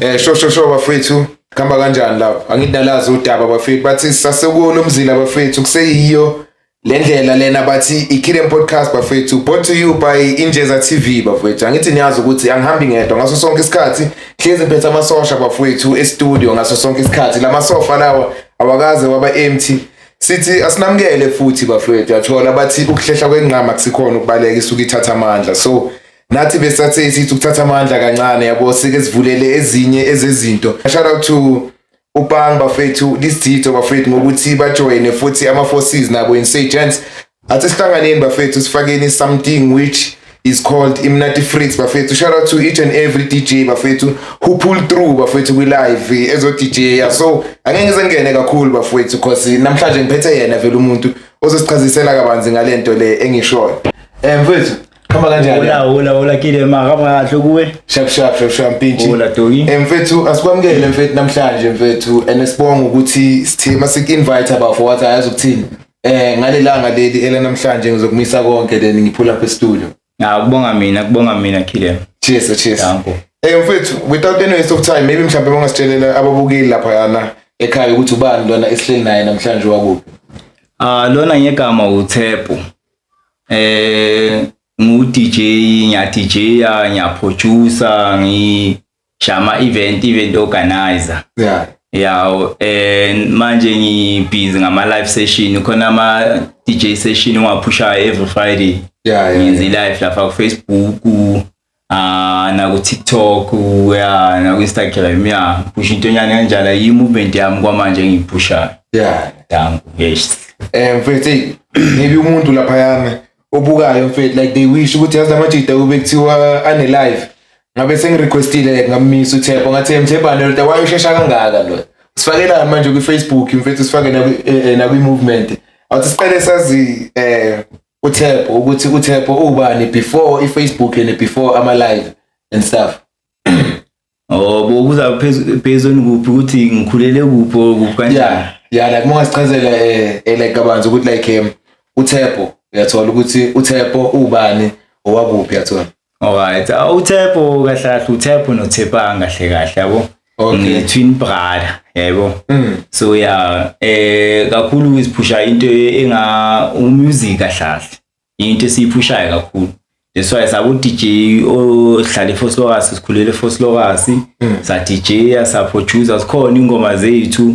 Sho sho sho bafethu, kuhamba kanjani lapho? Angithi nalazi udaba bafethu, bathi sasekuwo lo mzila bafethu, kuseyiyo le ndlela lena, bathi iKidem Podcast bafethu, brought to you by Injeza TV bafethu. Angithi niyazi ukuthi angihambi ngedwa ngaso sonke isikhathi, hlezi ngiphethe amasosha bafethu e-studio ngaso sonke isikhathi. Lamasofa lawa awakaze waba empty. Sithi asinamukele futhi bafethu, yathola bathi ukuhlehla kwenqama kusikhona ukubaleka, isuke ithatha amandla. So nathi besathe sithi ukuthatha amandla kancane, yabo, sike sivulele ezinye ezezinto. Shout out to uPang bafethu, lisithitho bafethu, ngokuthi bajoyine futhi ama-forces nabo insurgents. Athi sihlanganeni bafethu, sifakeni something which is called Imnati Freaks bafethu. Shout out to each and every DJ bafethu who pulled through bafethu kwi-live ezo DJ ya. So angeke ngize ngingene kakhulu bafethu, cause namhlanje ngiphethe yena vele umuntu ozosichazisela kabanzi ngalento le engishoyo. Mfethu, khamba kanjani? Hola, hola, hola Kile, mahamba kahle kuwe? Sharp sharp sharp sharp mpintshi. Hola Dogi. Mfethu, asikwamukele mfethu namhlanje mfethu, and sibonga ukuthi sithe masik-invite abafo wathi ayazi ukuthini. Ngalelanga leli ela namhlanje ngizokumisa konke, then ngiphula up e-studio. Ah, kubonga mina, kubonga mina Kile. Cheers, cheers. Danko. Mfethu, without any waste of time, maybe mhlawumbe ungasitshelela ababukeli lapha yana ekhaya ukuthi ubani lona esihleli naye namhlanje, wakuphi? Ah, lona ngegama uThepo. Ngu DJ, ngiya DJ, ngiya producer, ngishama event organizer. Yeah, manje ngi busy ngama live session, khona ama DJ session engiwaphushayo every Friday. Ngenza i-live lapha ku Facebook, ah, na ku TikTok, ya, na ku Instagram, ya, phusha into nyana kanjalo, i movement yami kwamanje engiyiphushayo. Danko, yes. Mfethu, hey, maybe umuntu lapha yana obukayo mfethu, like they wish ukuthi yazi lamajida kube kuthiwa ane live. Ngabe sengirequestile ngamisa uThepho, ngathi Mthebane lo why ushesha kangaka lo. Sifakela manje ku Facebook mfethu, sifake na kwi movement. Awuthi siqale sazi uThepho, ukuthi uThepho ubani before iFacebook and before ama live and stuff. Oh, bokuza phezulu kuphi, ukuthi ngikhulele kuphi or kuphi kanjani? Yeah, like mongasichazela like kabanzi ukuthi like uThepho, uyathola ukuthi uThepho ubani, owakuphi, uyathola. Alright, uThepho kahle kahle, uThepho noThepang kahle kahle, yabo. Ngi twin brother, yebo. So yeah, kakhulu isiphusha into enga umusic kahle kahle. Into esiyiphushayo kakhulu. That's why sabo DJ ohlala eVosloorus, sikhulele eVosloorus, sa DJ, sa producer, sikhona ingoma zethu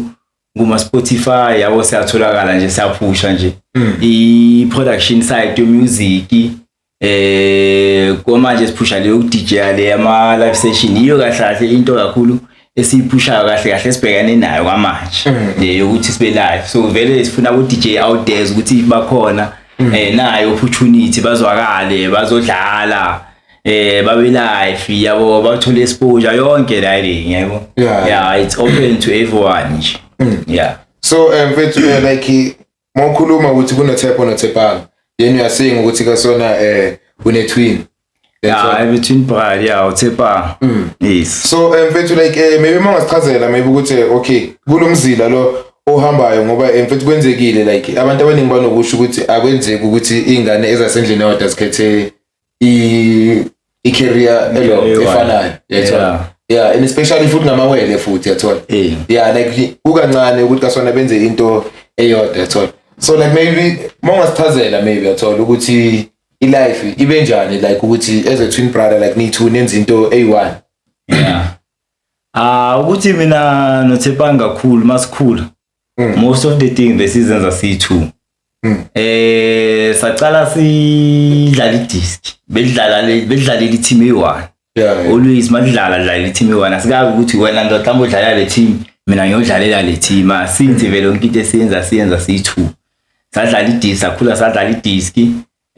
kuma Spotify, yabo, siyatholakala nje, siyaphusha nje. I production side yo music, kwamanje siphusha leyo DJ le ama live session, iyo kahle kahle into kakhulu esiyiphushayo kahle kahle esibhekane nayo kwamanje le yokuthi sibe live. So vele sifuna ku DJ out there ukuthi bakhona nayo opportunity, bazwakale, bazodlala, babe live, yabo, bathole exposure yonke la le, yabo. Yeah, it's open to everyone nje, yeah. So mfethu, like mawukhuluma ukuthi kunoThepho noThepang, then you are saying ukuthi kasona une twin. Yeah, I have a twin brother, yeah, uThepa. Yes. So mfethu, like maybe mawungasichazela maybe ukuthi okay, kulomzila lo ohambayo, ngoba mfethu kwenzekile, like abantu abaningi banokusho ukuthi akwenzeki ukuthi ingane ezasendlini eyodwa zikhethe i career elo Eyi-one. efanayo, yayithola. Yeah, and especially futhi ngamawele futhi, yathola. Yeah, like kukancane ukuthi kasona benze into eyodwa, yathola. So like maybe mawungasichazela maybe, yathola, ukuthi i-life ibe njani, like ukuthi as a twin brother, like niyi-two nenze into eyi-one. Yeah. Ah, ukuthi mina noThepang kakhulu masikhula. Most of the things besizenza siyi-two. Sacala sidlala idisk. Bedlala le bedlalela i-team eyi-one. Always madlala dlala i-team eyi-one. Asikazi ukuthi wena ndoda mhlawumbe udlalela le team, mina ngiyodlalela le team. Asinzi vele yonke into esiyenza siyenza siyi-two. Sadlala idisk, sakhula sadlala idisk.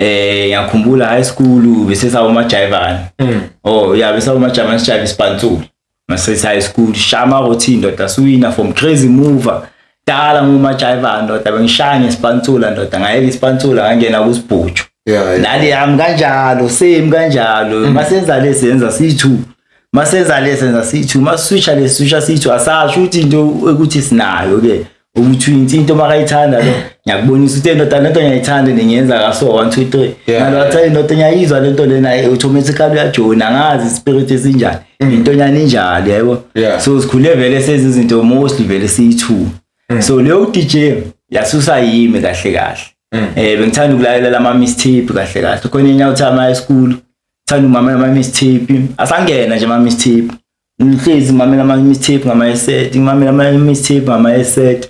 Ngiyakhumbula high school bese sawo majayivana. Oh yeah, bese sawo majayivana, sijayiva isipantsula. Mase high school shama routine ndoda, suwina from crazy mover. Dala ngumajayivana ndoda, bengishaya ngesipantsula ndoda, ngayeka isipantsula ngangena kusibhujo. Nali yami kanjalo, same kanjalo. Masenza le senza siyi-two. Masenza le senza siyi-two, maswitcha le switcha siyi-two, asasho ukuthi into ukuthi sinayo ke. Ubu-twins, into makayithanda lo, ngiyakubonisa ukuthi indoda lento ngiyayithanda, ngiyenza kaso 1 2 3. Nalo athi indoda ngiyayizwa lento lena, automatically uyajoyina. Angazi ispirit esinjani, intonyana injalo, yabo. So sikhule vele senze izinto mostly vele siyi-two. So leyo DJ yasusa yimi kahle kahle. Bengithanda ukulalela ama mixtape kahle kahle khona inyawo time high school, thanda umamela ama mixtape, asangena nje ama mixtape, ngihlezi ngimamela ama mixtape ngama-headset, ngimamela ama mixtape ngama-headset.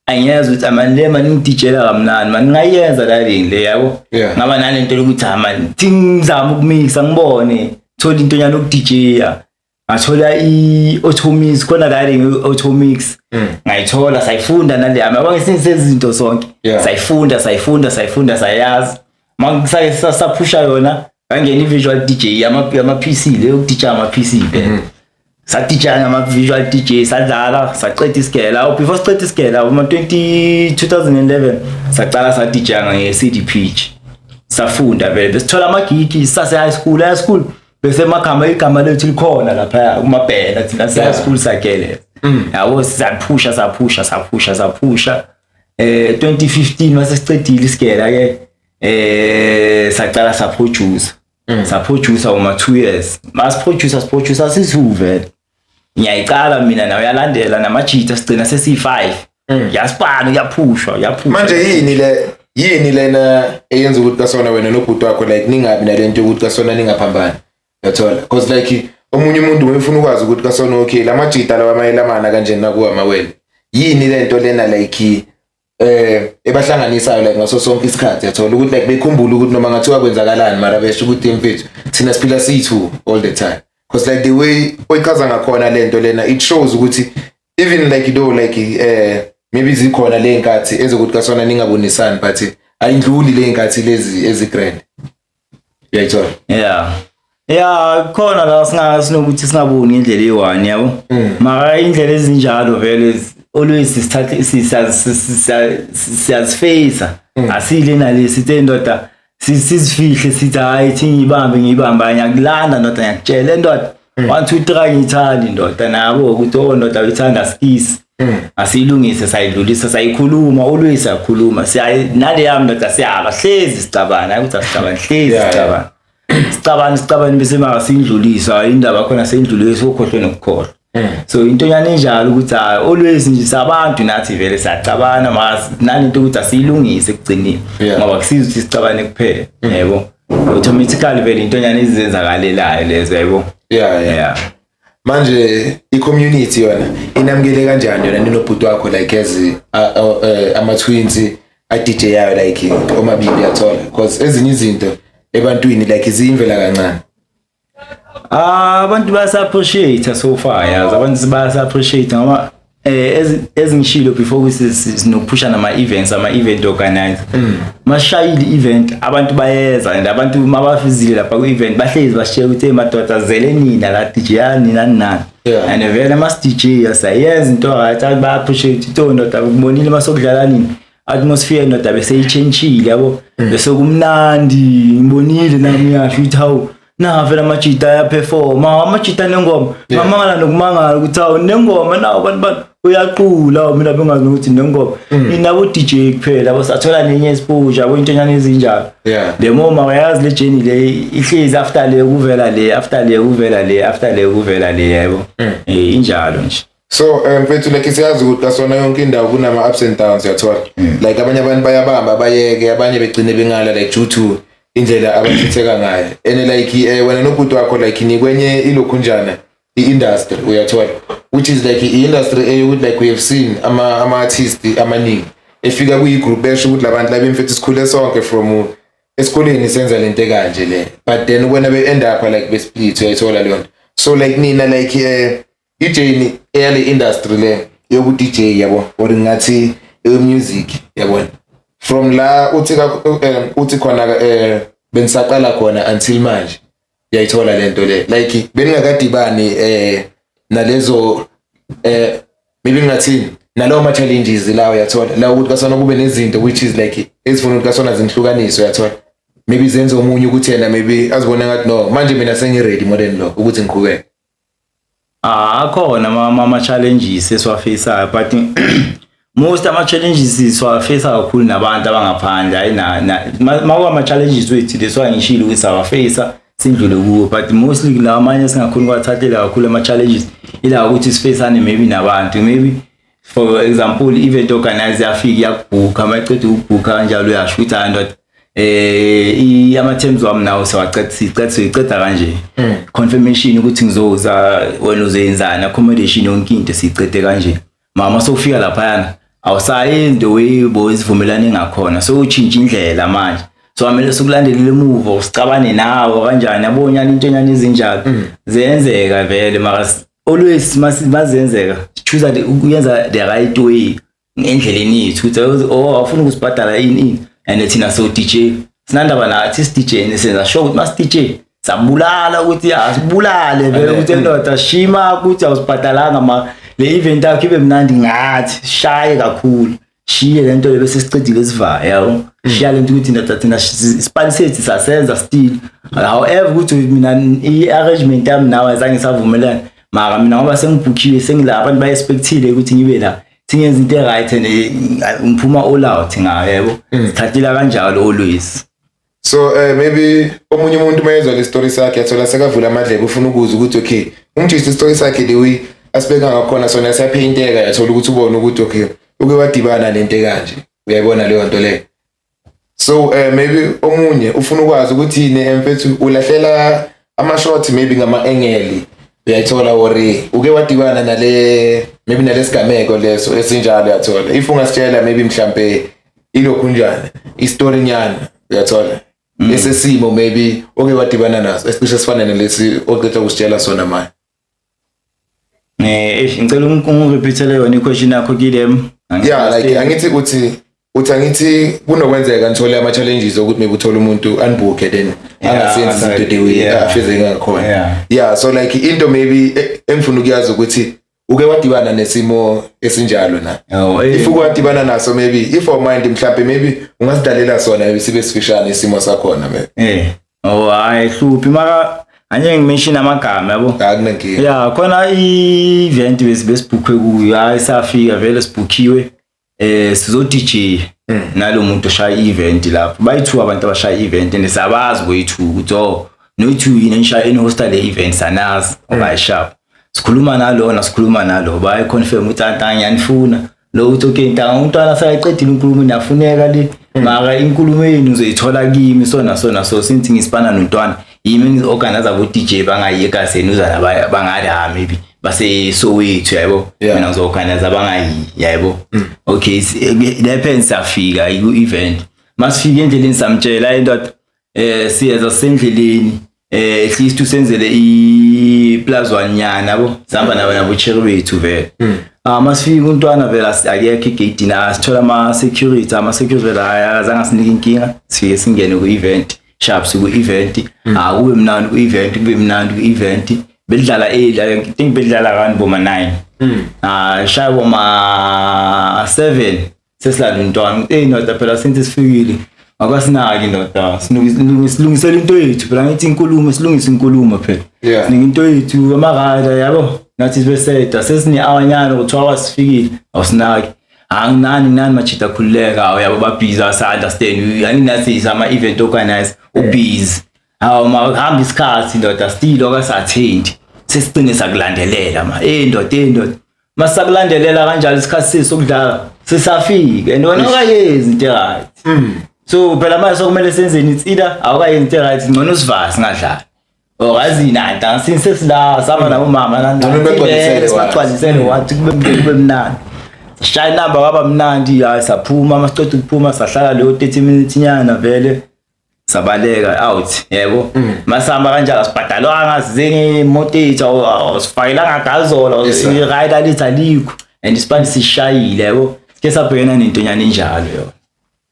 Angiyezwa ukuthi amani le mani ngidijela kamnandi mani, ngayenza la le, yabo. Ngaba nalento yokuthi ah man, thi ngizama ukumixa, ngibone thola into nyana yokuDJ-a, ngathola i-automix khona la, i-automix ngayithola, sayifunda nale yami, yabo, ngesinye sezinto sonke. Sayifunda, sayifunda, sayifunda, sayazi. Makusake saphusha yona, ngangena i-visual DJ yama PC le yoku-DJ ama-PC vele. Sadija ngama-visual DJ, sadlala, saceda isigela. Oh, before siceda isigela, uma 20 2011 sacala sadija nge-CD pitch, safunda vele, besithola amagigi sase high school, high school bese magama, igama lethu likhona lapha kumabhena thina se high school sakele, yabo. Saphusha, saphusha, saphusha, saphusha. 2015 mase sicedile isigela ke, sacala saproduce, saproduce uma 2 years. Masiproduce, siproduce sithu vele, ngiyayicala mina, nawe uyalandela, namajita, sigcina sesiyi-5, yasipana, kuyaphushwa, kuyaphushwa. Manje yini lena eyenza ukuthi kasona wena nobhuti wakho like ningabi nalento yokuthi kasona ningaphambani, yathola? Because like omunye umuntu wefuna ukwazi ukuthi kasona, okay, lamajita lawa mayelamana kanje nakuwa amawele, yini lento lena like ebahlanganisayo like ngaso sonke isikhathi, yathola, ukuthi like bekhumbule ukuthi noma ngathiwa kwenzakalani, mara besho ukuthi mfethu thina siphila siyi-two all the time? Because like the way oyichaza ngakhona lento lena, it shows ukuthi even like though like maybe zikhona le nkathi ezokuthi kasona ningabonisani, but ayindluli le nkathi lezi ezi-grand, uyayithola? Yeah, khona la sinokuthi singaboni ngendlela eyi-one, yabo, mara indlela ezinjalo vele always sisithathe siyazifeyisa, asile nalesi sithe ndoda sizifihle, sithi hayi, thi ngiyibambe, ngiyibambe, ngiyakulanda ndoda, ngiyakutshela ndoda, 1 2 3, ngiyithandi ndoda, nabo ukuthi oh ndoda uyithanda skisi, asiyilungise, sayidlulisa, sayikhuluma, always siyakhuluma, siya nale yami ndoda, siyaba hlezi sicabana, hayi ukuthi asicabani, hlezi sicabana, sicabana, sicabana, bese maka siyindlulisa indaba khona, seyindlulisa, ukhohlwe nokukhohlwa. So into nyana enjalo ukuthi hayi, always nje sabantu nathi vele siyacabana, mara nalento ukuthi asiyilungise ekugcineni, ngoba kusiza ukuthi sicabane kuphela, yebo, automatically vele into nyana ezizenzakalelayo lezo, yebo. Yeah. Manje i-community yona inamukele kanjani yona ninobhuti wakho like as ama-twins a-DJ yayo like omabili, yathola? Because ezinye izinto ebantwini like ziyimvela kancane. Ah, abantu bayasa-appreciate so far, yazi, abantu bayasa-appreciate ngoba ezingishilo before ukuthi sinokuphusha nama events, ama event organizer, mashayile event, abantu bayeza, and abantu mabafizile lapha ku event bahlezi bashiye ukuthi hey madoda, zele nina la, DJ yani, nani nani. And vele mas DJ asayenza into right, abantu baya appreciate into ndoda, ukubonile masokudlala nini, atmosphere ndoda bese ichangile, yabo, bese kumnandi, ngibonile nami, yasho ukuthi hawu, na vele amajita ayaperforma, amajita nengoma. Ngamangala nokumangala ukuthi hawu, nengoma nawo abantu bantu uyaqula, mina bengazi ukuthi nengoma ninabo DJ kuphela, yabo, sathola nenye exposure, yabo, intonyana ezinjalo. The more mawayazi le journey le ihlezi after le kuvela le, after le kuvela le, after le kuvela le, yabo, injalo nje. So mfethu, like siyazi ukuthi kasona yonke indawo kunama ups and downs, uyathola, like abanye abantu bayabamba bayeke, abanye begcine bengala like due to indlela abathitheka ngayo, and like wena nobhuti wakho like nikwenye ilokhunjana i-industry, uyathola, which is like i-industry eyokuthi like we have seen ama artists amaningi efika kuyi-group besho ukuthi labantu laba mfethu sikhule sonke from esikoleni, senza lento ekanje le, but then ubona be-end up like be-split, uyayithola leyo nto? So like nina like i-journey eyale industry le yoku DJ, yabo, or ngathi music, yabona, from la uthi uthi khona benisaqala khona until manje, uyayithola lento le, like beningakadibani nalezo maybe ngingathini, nalawo ma challenges lawo, uyathola, la ukuthi kasona kube nezinto which is like ezifuna ukuthi kasona zinhlukaniswe, uyathola, maybe zenze omunye ukuthi yena maybe azibone ngathi no, manje mina sengi-ready more than lo ukuthi ngiqhubeke. Ah, akhona ama challenges esiwafaceayo, but Most ama-challenges siwafeyisa kakhulu nabantu abangaphandle, hayi makuwama-challenges wethu leswa ngishilo ukuthi sawafeyisa sindlule kuwo, but mostly lawa amanye singakhoni ukuwathathela kakhulu ama-challenges ila ukuthi sifeyisane maybe nabantu, maybe for example event organizer yafika iyakubhukha, mayiceda ukubhukha kanjalo uyasho ukuthi hayi ndoda, ama-terms wami nawo sewaceda, siceda siyiceda kanje, confirmation ukuthi ngizoza, wena uzoyenzani, accommodation, yonke into siyicede kanje. Mama sofika laphayana awusayenzi the way bozivumelane ngakhona, so utshintsha indlela manje, so amele sokulandelela emuva usicabane nawo kanjani, yabonyana into enyana ezinjalo ziyenzeka vele. Mara always mazenzeka choose ukuyenza the right way endleleni yethu, ukuthi oh, awufuna ukusibhadala ini ini, and thina so DJ sinandaba nathi si DJ, senza sure ukuthi masi DJ sabulala ukuthi asibulale vele, ukuthi endoda shima ukuthi awusibhadalanga, ma le event yakho ibe mnandi ngathi shaye kakhulu, shiye lento le bese sicedile sivaya, yabo, shiya lento ukuthi ndoda thina isipani sethu sasenza still. However ukuthi mina i-arrangement yami nawe azange savumelana, mara mina ngoba sengibhukhiwe, sengila, abantu bayi-expectile ukuthi ngibe la, singenza into e-right and ngiphuma all out ngayo, yabo, sithathela kanjalo always. So maybe omunye umuntu mayezwa le story sakhe yathola sekavula amadlebe, ufuna ukuza ukuthi okay, umjisi story sakhe the way asibeka ngakhona sona siyapheyinteka, yathola ukuthi ubone ukuthi okay, uke wadibana nento ekanje, uyayibona leyo nto leyo. So maybe omunye ufuna ukwazi ukuthi ne mfethu ulahlela ama-shot maybe ngama-angle, uyayithola, or uke wadibana nale maybe nalesigameko leso esinjalo, uyathola, if ungasitshela maybe mhlambe ilokhu njani istory nyana, uyathola, esesimo maybe oke wadibana naso esicishe sifane nalesi oqeda ukusitshela sona manje. Eish, ngicela ungirepeatele yona i-question yakho kile. Yeah, like angithi uthi angithi kunokwenzeka nithole ama challenges ukuthi maybe uthole umuntu unbook then angasenzi izinto the way afeze ngakhona. Yeah, so like into maybe engifuna ukuyazi ukuthi uke wadibana nesimo esinjalo na? Oh, if uke wadibana naso, maybe if our mind mhlambe maybe ungasidalela sona, maybe sibe sifishane isimo sakhona maybe. Oh, hayi hluphi, mara anye ngimention amagama, yabo. Akunankinga. Yeah, khona i-event besibhukhwe kuyo, hayi safika vele sibhukhiwe, sizo DJ nalo muntu oshaya i-event lapho, bayi-two abantu abashaya i-event and sabazi boyi-two ukuthi oh, no-two yini enishaya enihosta le event, sanazi. Okay, sharp, sikhuluma nalona, sikhuluma nalo, bayi-confirm ukuthi anta ngiyanifuna lo, uthi okay ntanga, umntwana sayicedile inkulumo, niyafuneka le, mara inkulumo yenu uzoyithola kimi, so na so na so, since ngisipana nontwana yimi ngizi-organize abo-DJ bangayi ekaseni, uza laba bangale, ha maybe base Soweto, yabo. Mina ngizo-organize abangayi, yabo. Okay, lapha siyafika ku-event, masifika endleleni samtshela indoda, siyeza sendleleni, at least usenzele i plus one nyana, yabo, sihamba nabo nabo cherry bethu vele. Ah, masifika umntwana vele akekho egate, asithola ama security vele, hayi akazange asinike inkinga, sifike singene ku event sharp, siku event, ah kube mnandi ku event, kube mnandi ku event, bedlala early, I think bedlala around boma 9, ah shaya boma 7 sesilanda umntwana. Ndoda phela since sifikile akwasinaki ndoda, silungisela into yethu phela, ngithi inkulumo, silungise inkulumo phela. Sinika into yethu amarada, yabo, nathi sibeseda sesine awanyana ngo 2 hours sifikile, awusinaki, anginani nani machita, khululeka, awu yabo, babhizi asa understand, anginathi sama event organize ubhizi, hawu makuhamba isikhathi ndoda, still akasathendi, sesigcine sakulandelela ma, ndoda, ndoda, masakulandelela kanjalo isikhathi sethu sokudlala sisafika and wena awukayenzi into right, so phela manje sokumele senzeni? It's either awukayenzi into right, ngcono usivale singadlali, or azinanta sesila saba nabo mama. Ngcono nibagcwalisele. Sibagcwalisele wathi kube mnandi, shaya inamba, kwaba mnandi, hayi saphuma, masiceda ukuphuma sahlala leyo 30 minutes nyana vele sabaleka out, yebo, masihamba kanjalo asibhadalwanga, size ngemoto yethu, awusifakelanga gazola. Yes, sir. I-rider lethu alikho and isipani sishayile, yabo, sike sabhekena nentonyana enjalo yona.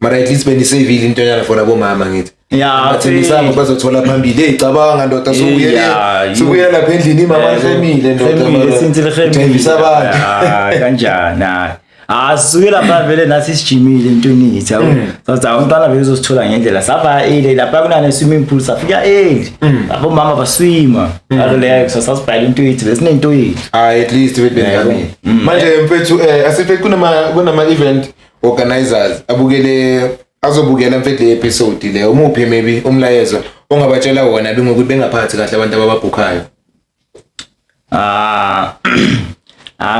Mara at least benisavile intonyana for abomama, ngithi. Ya. Bathembisanga bazothola phambili. Hey, cabanga ndoda, sokuyela sokuyela lapha endlini imama lihemile ndoda. Hemile, since lihemile. Uthembisa abantu. Ah, kanjani, hayi. Ah, sisuke lapha vele nathi sijimile entweni yethu, yabo. Sathi hawu, umntwana vele uzosithola ngendlela. Sava early lapha kunane swimming pool, safika early. Lapho mama baswima. Relax, sasibhayela into yethu, besinento yethu. Ah, at least bethu bengamile. Manje mfethu, asifethu kunama event organizers abukele, azobukela mfethu le episode le. Umuphi maybe umlayezo ongabatshela wona bengokuthi bengaphathi kahle abantu abababhukhayo? Ah,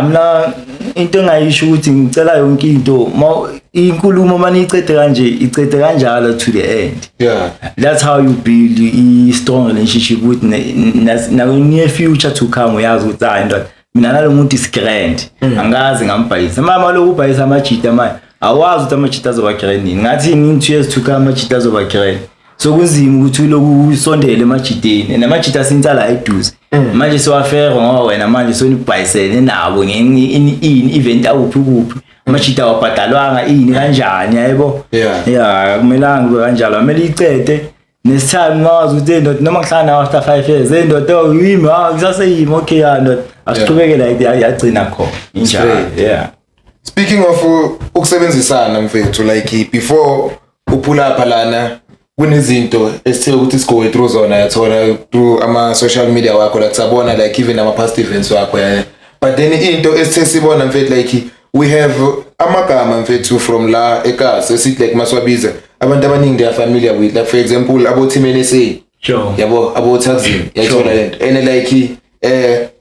mina into engayisho ukuthi ngicela yonke into ma inkulumo maniyicede kanje, icede kanjalo to the end. That's how you build i strong relationship with na near future to come. Uyazi ukuthi hayi ndoda, mina nalo muntu is grand, angazi ngambhayisa mama lokhu ubhayisa amajita manje, awazi ukuthi amajita azoba grand nini. Ngathi in 2 years to come amajita azoba grand, so kunzima ukuthi uloku usondele emajiteni, and amajita since la eduze manje siwafera ngoba wena manje sonibhayisene nabo ngenye ini event awuphi kuphi, amajita awabhadalwanga ini kanjani, yayebo? Yeah, akumelanga kube kanjalo, kumele icede next time ngazi ukuthi hey ndoda, noma ngihlala nawe after 5 years, hey ndoda, oh yimi, ah kusaseyimi, okay ya ndoda, asiqhubeke la yagcina khona injalo. Straight. Yeah. Speaking of ukusebenzisana mfethu, like before uphula apha lana kunezinto esithe ukuthi sigo through zona, yathola through ama social media wakho la, sabona like even ama past events wakho, yeah. But then into esithe sibona mfethu, like we have amagama mfethu from la ekasi esithi like maswabiza abantu abaningi they are familiar with, like for example abo Team NSA, yabo, abo Taxi, yayithola lento, and like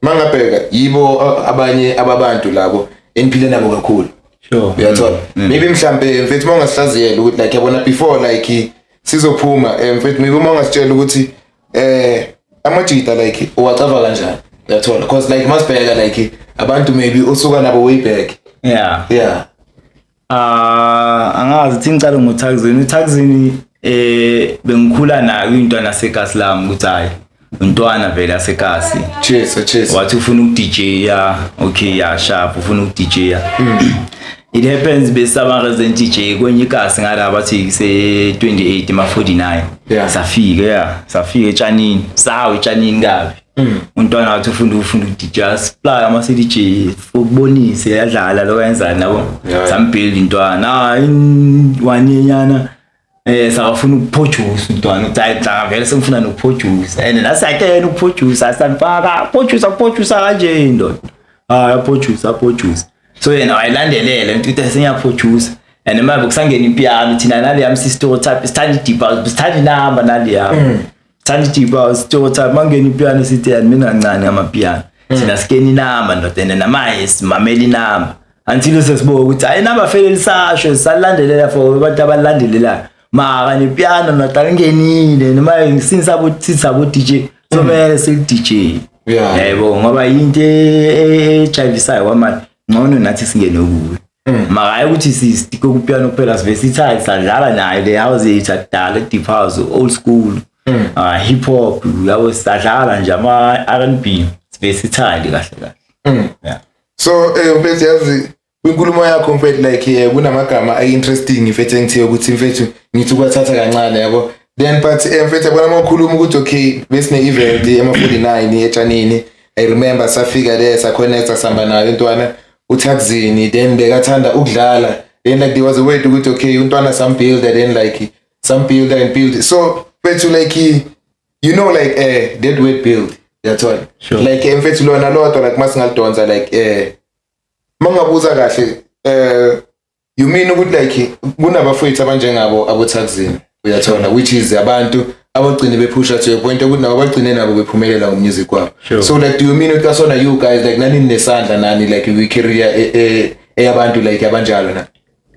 mangabheka yibo abanye ababantu labo eniphile nabo kakhulu. Uyathola, maybe mhlambe mfethu mawungasihlaziyela ukuthi like yabona before like sizophuma, mfethu, maybe uma ungasitshela ukuthi amajita like uwacava kanjani, uyathola, because like masibheka like abantu maybe usuka nabo way back. Yeah. Ah, angazi thi ngicala ngoTaxini. UTaxini bengikhula nayo intwana sekasi lami ukuthi hayi, umntwana vele asekasi. Cheers, cheers. Wathi ufuna uku-DJ ya, okay ya, sharp, ufuna uku-DJ ya. It happens besaba resident DJ kwenye ikasi ngala bathi se 28 ma 49. Safika, yeah, safika etshanini, sawa etshanini kabi. Umntwana wathi ufuna uku-DJ, supply ama CDJ ukubonise yadlala lo kayenzani nabo. Sambuild intwana, hayi, one year nyana sakafuna ukuproduce umntwana uthi hayi cha, vele sengifuna nokuproduce, and nasiyakena ukuproduce, asamfaka produce, produce kanje indoda, hayi, produce, produce. So yena wayilandelela into ukuthi sengiyaproduce, and manje kusangena ipiano thina nale yami si-stereotype, sithanda i-deep house, sithanda inamba nale yami, sithanda i-deep house stereotype. Mangena ipiano sithi yani mina kancane amapiano, thina sikeni inamba ndoda, and namanje simamela inamba until sesibuka ukuthi hayi, inamba fele lisasho sisalandelela for abantu abalandelelayo, mara nepiano ndoda lingenile noma since abo DJ, so kumele siku DJ. Yebo, ngoba into ejayivisayo kwamanje, ngcono nathi singene kuyo, mara hayi ukuthi sistike kupiano kuphela, sive sithathe sadlala nayo le house yethu akudala, deep house, old school, hip hop, yabo, sadlala nje ama R&B, sive sithande kahle kahle, yeah. So mfethu, yazi kwinkulumo yakho mfethu, like kunamagama ayi-interesting mfethu engithiye ukuthi mfethu ngithi ukwathatha kancane, yabo. Then but mfethu, yabona uma ukhuluma ukuthi okay besine-event ema-49 etshanini, I remember safika there, saconnecta, sihamba nayo intwana uTaxini, then bekathanda ukudlala, then like there was a way ukuthi okay untwana sambuilder, then like some builder and build. So mfethu, like you know like that word "build", yathola? Sure. Like mfethu lona lodwa like masingalidonsa, like mangabuza kahle, you mean ukuthi like kunabafowethu abanjengabo abo Taxini, uyathola, which is abantu abagcine bephusha to a point ukuthi nabo bagcine nabo bephumelela ngomusic wabo. Sure. So like do you mean ukuthi kasona you guys like nani nesandla nani like kwi-career eyabantu like abanjalo na?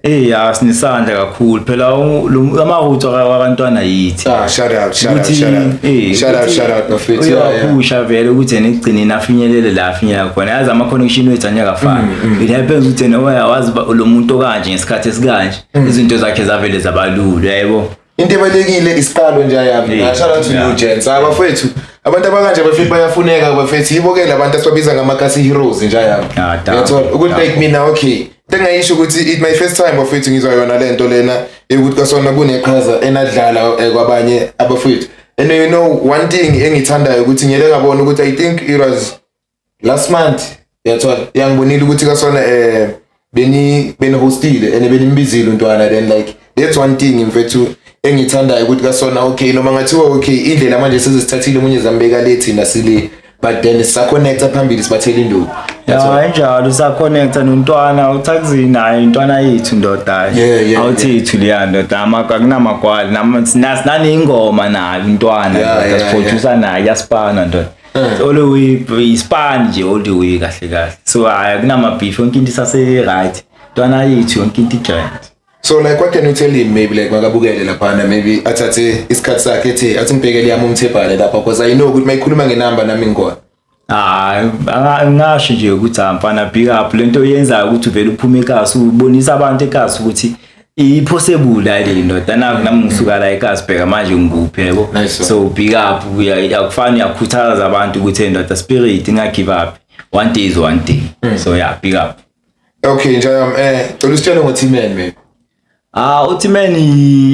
Eh ya, sinesandla kakhulu phela, ama-roots wakantwana yithi. Ah, shout out, shout out, shout out. Shout out, shout out bafethu. Yeah. Uyaphusha vele ukuthi yena ekugcineni afinyelele la afinyelela khona. Yazi ama-connection wethu angeke afane. It happens ukuthi yena uyawazi lo muntu okanje ngesikhathi esikanje, izinto zakhe zavele zabalula, yebo. Into ebalekile isiqalo nje yami. Shout out to you gents. Abafethu, abantu abakanje bafethu bayafuneka bafethu, yibo ke labantu esibabiza ngamakasi heroes nje yami. Ah, damn. Uyathola ukuthi Damn. like mina, okay, into engayisho ukuthi it my first time bafethu ngizwa yona lento lena ukuthi kasona kuneqhaza enadlala kwabanye abafethu, and you know one thing engithandayo ukuthi ngiyele ngabona ukuthi I think it was last month, uyathola, yangibonile ukuthi kasona Beni hostile and benimbizile untwana. Then like that's one thing, mfethu, engithandayo ukuthi kasona, okay, noma ngathiwa okay, indlela manje sezisithathile omunye zambeka le, thina sile, but then sisaconnecta phambili, sibathela induku. Ya, injalo, saconnecta nontwana uTaxi naye, intwana yethu, ndoda. Awuthethu leya ndoda, akunamagwali naneyingoma nayo intwana. Ndoda, siproducer naye, kuyasipana, ndoda, all the way, ispan nje all the way, kahle kahle. So hayi, akunama-beef, yonke into isase-right, ntwana yethu, yonke into i-grand. So like, what can you tell him, maybe like makabukele laphana, maybe athathe isikhathi sakhe, ethi athi ngibhekele yami umthebhale lapha, because I know ukuthi mayikhuluma ngenamba nami ngikhona. Hayi, ngingasho nje ukuthi, ah, mfana, big up lento oyenzayo, ukuthi uvele uphume ekasi, ubonisa abantu ekasi ukuthi i-possible le ndoda. Naku nami ngisuka la ekasi, bheka manje ngikuphi, yabo. Nice one. So big up, akufani, uyakhuthaza abantu ukuthi ndoda, spirit, inga-give up, one day is one day. So yeah, big up. Okay, njayam, cela usitshele ngo-T-Man maybe. Ah, uTimen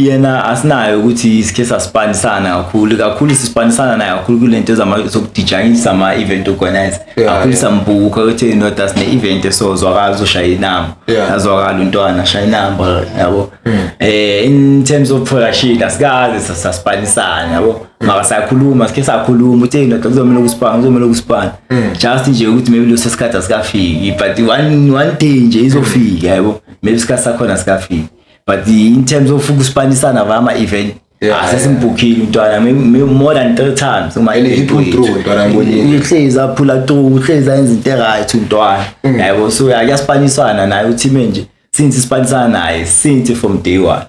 yena asinayo ukuthi sikhe sasipanisana kakhulu kakhulu, sisipanisana naye kakhulu kulento zama zokudijayisa ama event organizer. Kakhulu sambuka ukuthi ndoda, sine event, sozwakala uzoshaya inamba. Azwakala untwana, shaya inamba, yabo. In terms of production asikaze sasipanisana, yabo. Mara sakhuluma, sikhe sakhuluma ukuthi, hey ndoda, kuzomela ukusipana, kuzomela ukusipana. Just nje ukuthi maybe leso sikhathi asikafiki, but one day nje izofika, yabo. Maybe isikhathi sakhona sikafiki. But in terms of ukusipanisana vama event, ah, sesimbhukhile umntwana more than three times uma And he event pull wethu. through, umntwana, ngibonile. Uhlezi aphula through, uhlezi ayenza into right umntwana, yabo. So ya, kuyasipanisana naye uthime nje since sipanisana naye since from day one.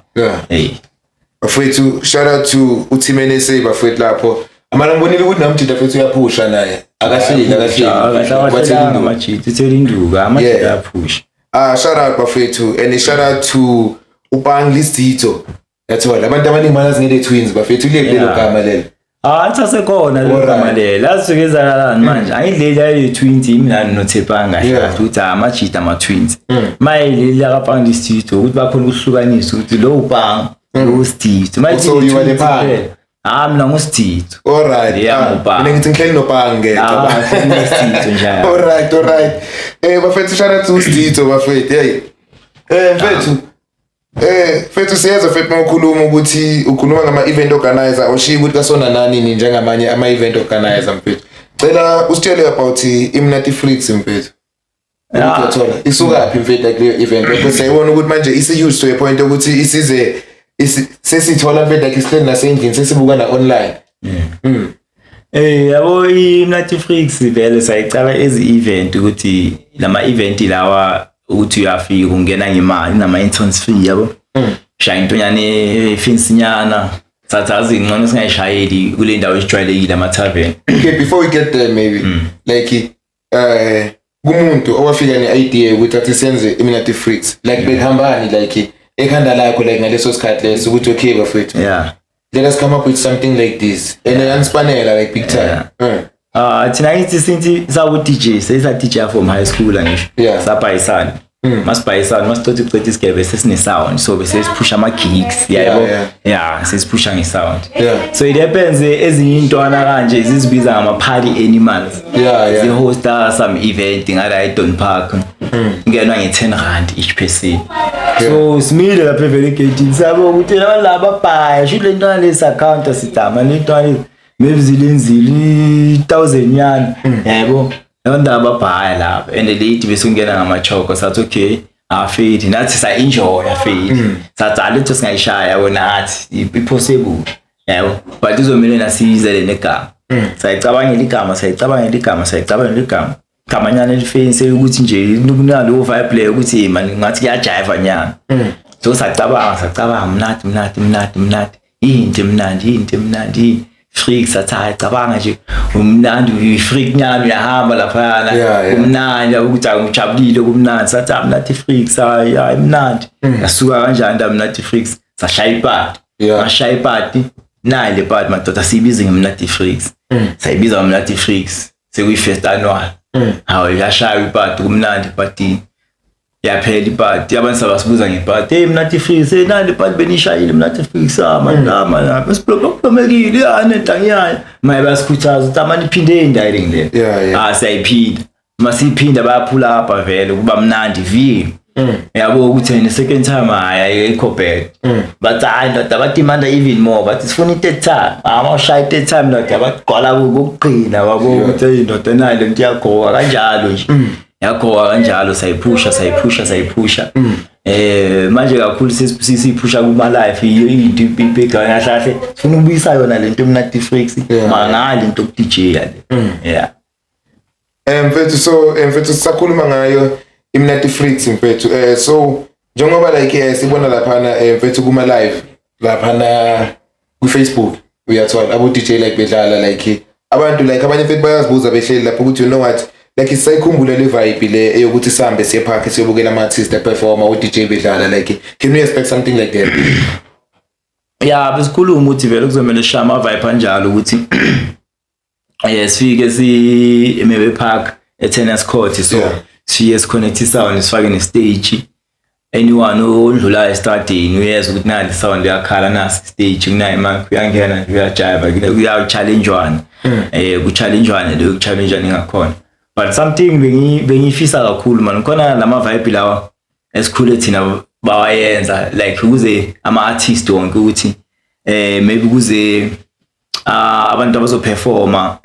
Hey. Bafethu, shout out to uTimene SA, bafethu, lapho. Amana ngibonile ukuthi namjida fethu uyaphusha naye. Akahleli, akahleli. Bathela induku. Amajita uthela induku, amajita ayaphusha. Ah, shout out bafethu, and shout out to uPang Lisito. Yathola abantu abaningi balazi ngele twins, bafethu, lelo gama lelo. Ah, sasekhona lelo gama lelo. Yazi kwenzakalani manje? Angidleli ayi twins yimi nani noThepanga kahle kahle ukuthi amajita ama twins. Maye leli lakapanga studio ukuthi bakhona ukuhlukanisa ukuthi lo upanga, lo studio. Maye So you are the Pang? Ah, mina ngusitito. All right. Yeah, Ah, ngubani. mina ngithi ngihleli noPang ke. Ah, ngusitito nje. All right. Bafethu, shout out to Sitito, bafethu. Hey. Mfethu. Mfethu, siyeza mfethu, mawukhuluma ukuthi ukhuluma ngama event organizer, ushiya ukuthi kasona nani ni njengamanye ama event organizer, mfethu. Cela usitshele about iMnati Freaks, mfethu. Ah. Uyathola. Isukaphi, mfethu, like leyo event? Because sayibona ukuthi manje isi huge to a point ukuthi isize sesithola, mfethu, like isihleli nasendlini sesibuka na online. Yabo, iMnati Freaks vele sayicala ezi event ukuthi lama event lawa ukuthi uyafika ungena ngemali nama entrance fee, yabo. Shaya intonyane fancy nyana. Sathi azi ngcono singayishayeli kule ndawo esijwayelekile, ama tavern. Okay, before we get there, maybe like kumuntu owafika ne-idea ukuthi athi senze iMnati Freaks, like bekuhambani like ekhanda lakho, like ngaleso sikhathi leso ukuthi okay bafethu, let us come up with something like this, and yanispanela like big time? Ah, thina ngithi since sabu DJ, sesa DJ from high school ngisho. Sabhayisana. Masibhayisana masicotha ucetha isigebe sesine sound, so bese siphusha ama gigs, yabo. Yeah, sesiphusha nge sound. So it happens, ezinye intwana kanje zizibiza ngama party animals. Zihosta some event ngala eDon Park. Ngenwa nge-10 rand each person. So simile lapha evele egate, sabo ukuthi laba laba bhaya sho le ntwana lesi account sidama le ntwana maybe zilenzile 1000 yana, yabo, abantu ababhaya lapha and late bese ungena ngamachoko. Sathi okay, afethi nathi sa enjoy afethi, sathi aletho singayishaya, yabo, nathi i-possible, yabo, but izomele nasiyizele negama. Sayicabangela igama, sayicabangela igama, sayicabangela igama, gamanyana elifancy ukuthi nje kunalowo vibe leyo ukuthi hey man, ngathi kuyajiva nyana. So sacabanga, sacabanga, mnati, mnati, mnati, mnati, into emnandi, into emnandi, freak. Sathi hayi, cabanga nje umnandi, uyi-freak nyana, uyahamba laphayana. Kumnandi ukuthi angijabulile, kumnandi. Sathi ah, Mnati Freaks, hayi hayi, mnandi. Yasuka kanjani la Mnati Freaks? Sashaya ipati. Ngashaya ipati nayi le party, madoda, siyibize ngeMnati Freaks. Sayibiza ngeMnati Freaks, sekuyi-first annual. Hawu, yashaya ipati, kumnandi ipatini. Yaphela ipati, abantu sabasibuza ngepati, hey Mnati Freaks, hey nali ipati benishayile Mnati Freaks, ah man, ah man, besiblomekile ya nentangiyana maye basikhuthaza ukuthi amani iphinde indayiling le. Yeah. Ah, siyayiphinda, masiyiphinda bayaphula apha vele kuba mnandi vi. Yabo ukuthi ne second time, hayi, ayikho bad, but hayi ndoda, bademanda even more, bathi sifuna i-third time. Ama ushaya i-third time, ndoda, bagcwala kokugcina, wabo ukuthi hey ndoda, nayi lento iyagowa kanjalo nje, yagowa kanjalo. Sayiphusha, sayiphusha, sayiphusha. Manje kakhulu sesiphusha kuma live, iyo into ibheka kahle kahle. Sifuna ukubuyisa yona lento eMnati Freaks, mangale into DJ le, yeah. Mfethu, so mfethu, sisakhuluma ngayo iMnati Freaks, mfethu. So njengoba like sibona laphana, mfethu, kuma live laphana ku Facebook, uyathola abo DJ like bedlala, like abantu like abanye, mfethu, bayazibuza behleli lapho ukuthi, you know what, like sisayikhumbula le vibe le eyokuthi sihambe siye park siyobukela ama artists performa, o DJ bedlala. Like, can we expect something like that? Ya, besikhuluma ukuthi vele kuzomele sishaye ama-vibe anjalo, ukuthi sifike si eMebe Park, e-tennis court, so sifike siconnect sound, sifake ne-stage. Anyone odlulayo estradini uyezwa ukuthi nali sound uyakhala, nasi stage, kunayo mic, uyangena nje, uyajiva, kuya-challenge-wana, ku-challenge-wana leyo, ku-challenge-wana ingakhona. But something bengifisa kakhulu man, khona lama vibe lawa esikhule thina bawayenza, like ukuze ama-artist wonke ukuthi maybe kuze abantu abazoperforma,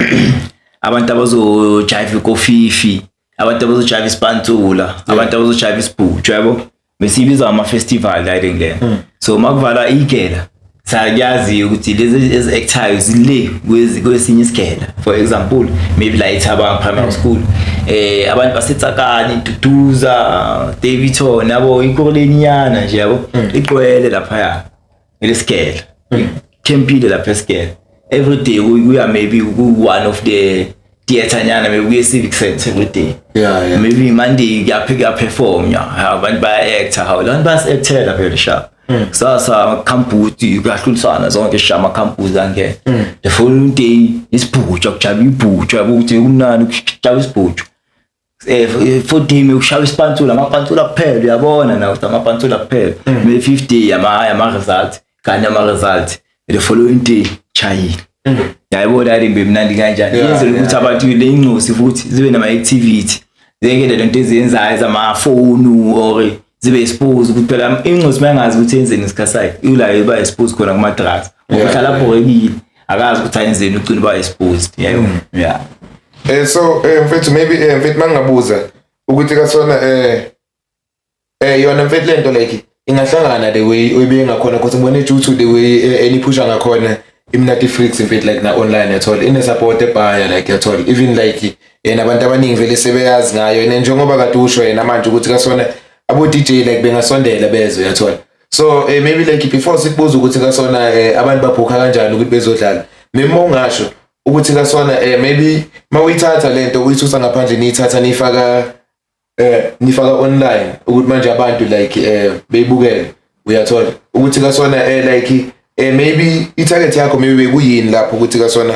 abantu abazojive ikofifi, abantu abazojive isipantsula, abantu abazojive isibhujo, yabo, besiyibiza ama-festival la ngena. So makuvala igela, sakuyazi ukuthi lezi ezi-actayo zile kwesinye isigela. For example, maybe la eThabang Primary School, abantu baseTsakani, Duduza, Daveyton, yabo, ikorleniana nje, yabo, igcwele laphaya lesigela, campile lapha esigela. Every day kuya maybe ku one of the theatre nyana, maybe kuye civic center every day. Maybe Monday kuyaperform, abantu baya-acta, hawu, labantu bayasi-actela phela sharp. Kusasa amakhamputi kuyahlulisana zonke sha, amakhamputi angena. The following day isibhujo, kujaba ibhujo, yabo, ukuthi kumnandi kujaba isibhujo. Fourth day kushaya isipantsula, amapantsula kuphela, uyabona na ukuthi amapantsula kuphela. Me fifth day ama result kanye ama result. The following day chayile. Yayibona le mnandi kanjani? Yenzela ukuthi abantu le incosi futhi zibe nama activity, zeke le nto eziyenzayo zamafoni or zibe expose, ukuthi phela incosi mayangazi ukuthi yenzeni isikhathi sakhe, ila iba expose khona kuma drugs, ngoba uhlala bhorekile, akazi ukuthi ayenzeni, ugcina uba exposed, yayibona, yeah. So mfethu, maybe mfethu, mangabuza ukuthi kasona yona, mfethu, lento like ingahlangana the way oyibe ngakhona, because ngibone due to the way eniphusha ngakhona iMnati Freaks, mfethu, like na online yathola ine support ebhaya, like yathola even like yena abantu abaningi vele sebeyazi ngayo, and njengoba kade usho yena manje ukuthi kasona abo DJ like bengasondela bezwe, yathola. So maybe like before sikubuza ukuthi kasona abantu babhukha kanjani ukuthi bezodlala, maybe ungasho ukuthi kasona maybe mawuyithatha lento uyithusa ngaphandle, niyithatha nifaka online, ukuthi manje abantu like beyibukele, uyathola ukuthi kasona like maybe i-target yakho maybe bekuyini lapho, ukuthi kasona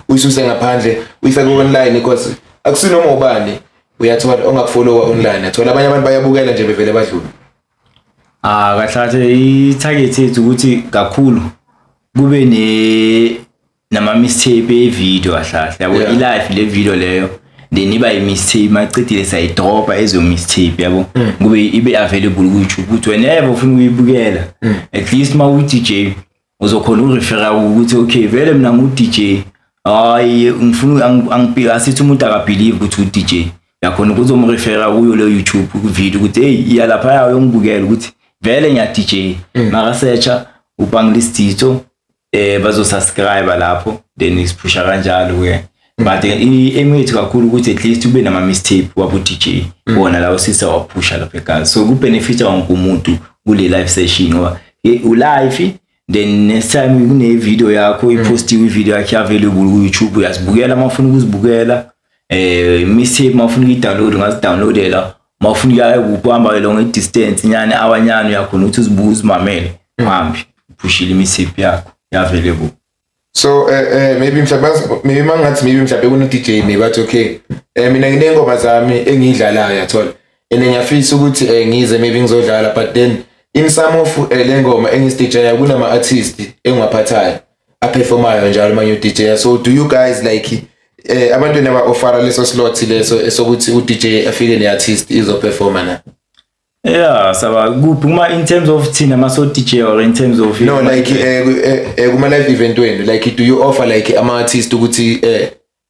uyisuse ngaphandle uyifake online, because akusinoma ubani, uyathola, ongakufollowa online, uyathola, abanye abantu bayabukela nje bevele badlule. Ah, kahle kahle i-target yethu ukuthi kakhulu kube ne nama mixtape e-video kahle kahle, yabo, i-live le video leyo, then iba i-mixtape, macedile sayidropa ezo mixtape, yabo, kube ibe available ku YouTube, ukuthi whenever ufuna ukuyibukela, at least ma u-DJ uzokhona ukurefera ukuthi okay, vele mina ngu-DJ, hayi ngifuna angibhika, asithi umuntu akabelieve ukuthi u-DJ, uyakhona ukuthi uzomrefera kuyo leyo YouTube video ukuthi hey, iya lapha uyongibukela ukuthi vele ngiya DJ. Maka searcha uBanglisitho, bazosubscribe lapho, then siphusha kanjalo ke. But i-aim yethu kakhulu ukuthi at least ube nama mixtape wabo DJ bona lawo sisawaphusha lapha ekhaya, so ku benefit wonke umuntu kule live session, ngoba u live, then next time kune video yakho ipostiwe, i-video yakho available ku YouTube, uyazibukela uma ufuna ukuzibukela. Mixtape uma ufuna ukuyi-download, ungazidownloadela. Uma ufuna ukuya kuphi, uhamba long distance nyane awanyana, uyakhona ukuthi uzibuke, uzimamele, uhambe uphushile imixtape yakho available. So maybe mhlawumbe, maybe mangathi maybe mhlawumbe kuno DJ, maybe bathi okay, mina nginengoma zami engiyidlalayo, yathola, and ngiyafisa ukuthi ngize maybe ngizodlala, but then in some of le ngoma engisi-DJ kunama artist engiwaphathayo aperformayo njalo manje u-DJ. So do you guys like abantu naba offera leso slot leso esokuthi u-DJ afike ne-artist izoperforma na? Yeah, saba kuphi kuma in terms of thina maso DJ or in terms of No, like kuma live event wenu, like do you offer like ama artist ukuthi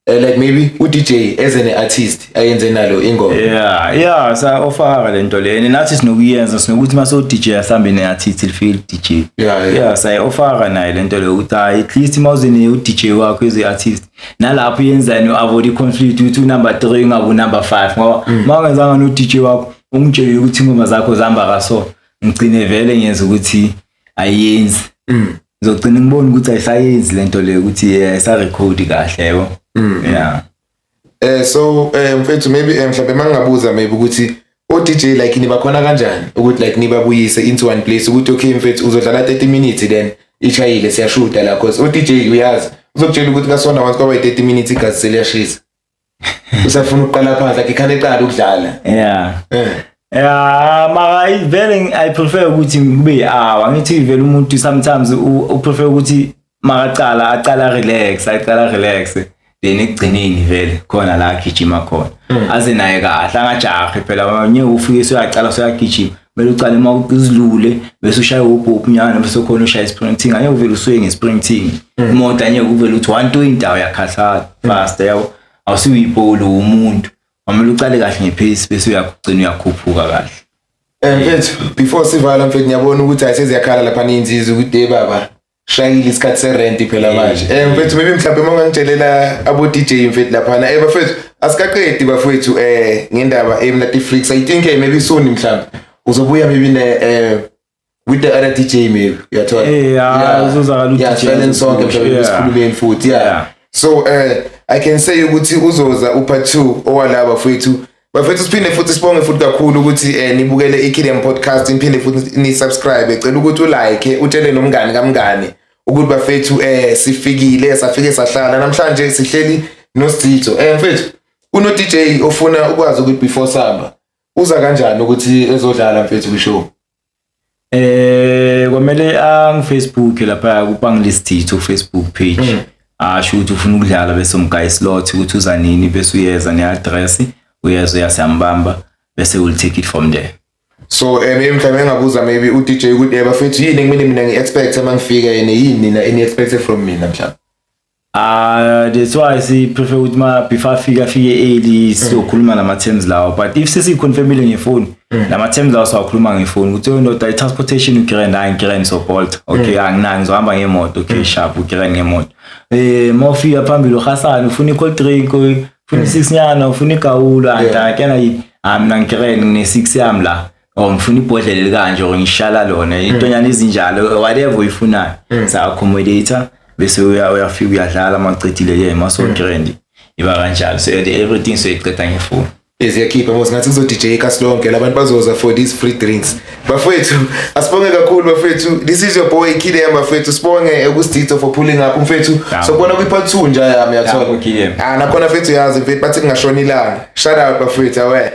like maybe u DJ as an artist ayenze nalo ingoma? Yeah, sa offer lento le. Nathi sinokuyenza, sinokuthi maso DJ asambe ne artist lifeel DJ. Yeah, say offer naye lento le ukuthi hayi, at least mawuze u DJ wakho as artist nalapho yenzani avoid i conflict ukuthi u number 3 ungabe u number 5, ngoba mawungenzanga no DJ wakho ungitshele ukuthi ingoma zakho zihamba kaso, ngigcine vele ngenza ukuthi ayenzi, ngizogcina ngibona ukuthi ayisayenzi lento le ukuthi ayisarekhodi kahle, yebo, yeah. So mfethu, maybe mhlawumbe mangingabuza maybe ukuthi o DJ like nibakhona kanjani ukuthi like nibabuyise into one place, ukuthi okay mfethu, uzodlala 30 minutes then ishayile, siyashuta la, cause o DJ uyazi uzokutshela ukuthi kasona once kwaba i-30 minutes igazi seliyashisa, usafuna ukuqala phansi, like ikhane eqala ukudlala. Yeah, mara vele I prefer ukuthi kube i-hour. Ngithi vele umuntu sometimes u prefer ukuthi makacala acala relax, acala relax, then ekugcineni vele khona la agijima khona, aze naye kahle, angajahi phela. Ngeke ufike suyacala suyagijima, kumele ucale uma uzilule bese ushaya ubhobhu nyana, bese khona ushaya sprinting. Angeke uvele usuke nge-sprinting imoto, angeke uvele uthi 120, awuyakhathala fast, yabo, awusiwuyipolo umuntu, kwamele ucale kahle ngepace bese uyagcina uyakhuphuka kahle. Mfethu, before sivala mfethu, ngiyabona ukuthi ayiseziyakhala lapha insizwa ukuthi hey baba, shayile isikhathi serent phela manje. Mfethu, maybe mhlawumbe uma ungangitshelela abo DJ mfethu laphana. Bafethu, asikaqedi bafethu ngendaba eMnati Freaks. I think maybe soon mhlawumbe uzobuya maybe ne with the other DJ maybe, uyathola. Yeah, uzozakala u-DJ. Sihlale sonke mhlawumbe sikhulumeni futhi, yeah. So I can say ukuthi uzoza u-part 2 owalaba bafethu. Bafethu, siphinde futhi sibonge futhi kakhulu ukuthi nibukele iKidem Podcast, niphinde futhi ni subscribe. Cela ukuthi ulike, utshele nomngani kamngani ukuthi bafethu sifikile, safike sahlala. Namhlanje sihleli noSithitho. Mfethu, uno DJ ofuna ukwazi ukuthi before samba uza kanjani ukuthi ezodlala mfethu kwishow? Kwamele ang Facebook lapha kuPanglisthitho Facebook page. Asho ukuthi ufuna ukudlala bese umgaya slot ukuthi uza nini, bese uyeza ne-address, uyeza, uyasiyambamba, bese we'll take it from there. So maybe mhlawumbe engabuza maybe u DJ ukuthi bafethu, yini kumele mina ngi-expect uma ngifika, yena yini nina eni expect from mina mhlawumbe? Ah, that's why si prefer ukuthi ma before afike, afike early, sizokhuluma nama terms lawo, but if sesiconfirmile ngefoni lama terms lawo, siwakhuluma ngefoni ukuthi oh ndoda, i-transportation ugrand, hayi ngigrand, so Bolt, okay, anginayo, ngizohamba ngemoto, okay, sharp, ugrand ngemoto. Mawufika phambili uhasana ufuna i-cold drink, ufuna i-six nyana, ufuna igawula, akena yini, ah mina ngigrand, ngine-six yami la, or ngifuna ibhodlela elikanje or ngishala lona intonyana ezinjalo, whatever uyifunayo sa accommodate, bese uyafika uyadlala, maqedile ke maso grand, iba kanjalo. So everything soyiqeda ngefoni. Eziyakhipha mos ngathi kuzo DJ ikasi lonke labantu bazoza for these free drinks. Bafethu, asibonge kakhulu bafethu. This is your boy Kidem bafethu. Sibonge ukusithitho for pulling up mfethu. Sobona kwi part 2 nje yami, yathola. Yabo, Kidem. Ah, nakhona mfethu, yazi mfethu, bathi kungashona ilanga. Shout out bafethu, awe.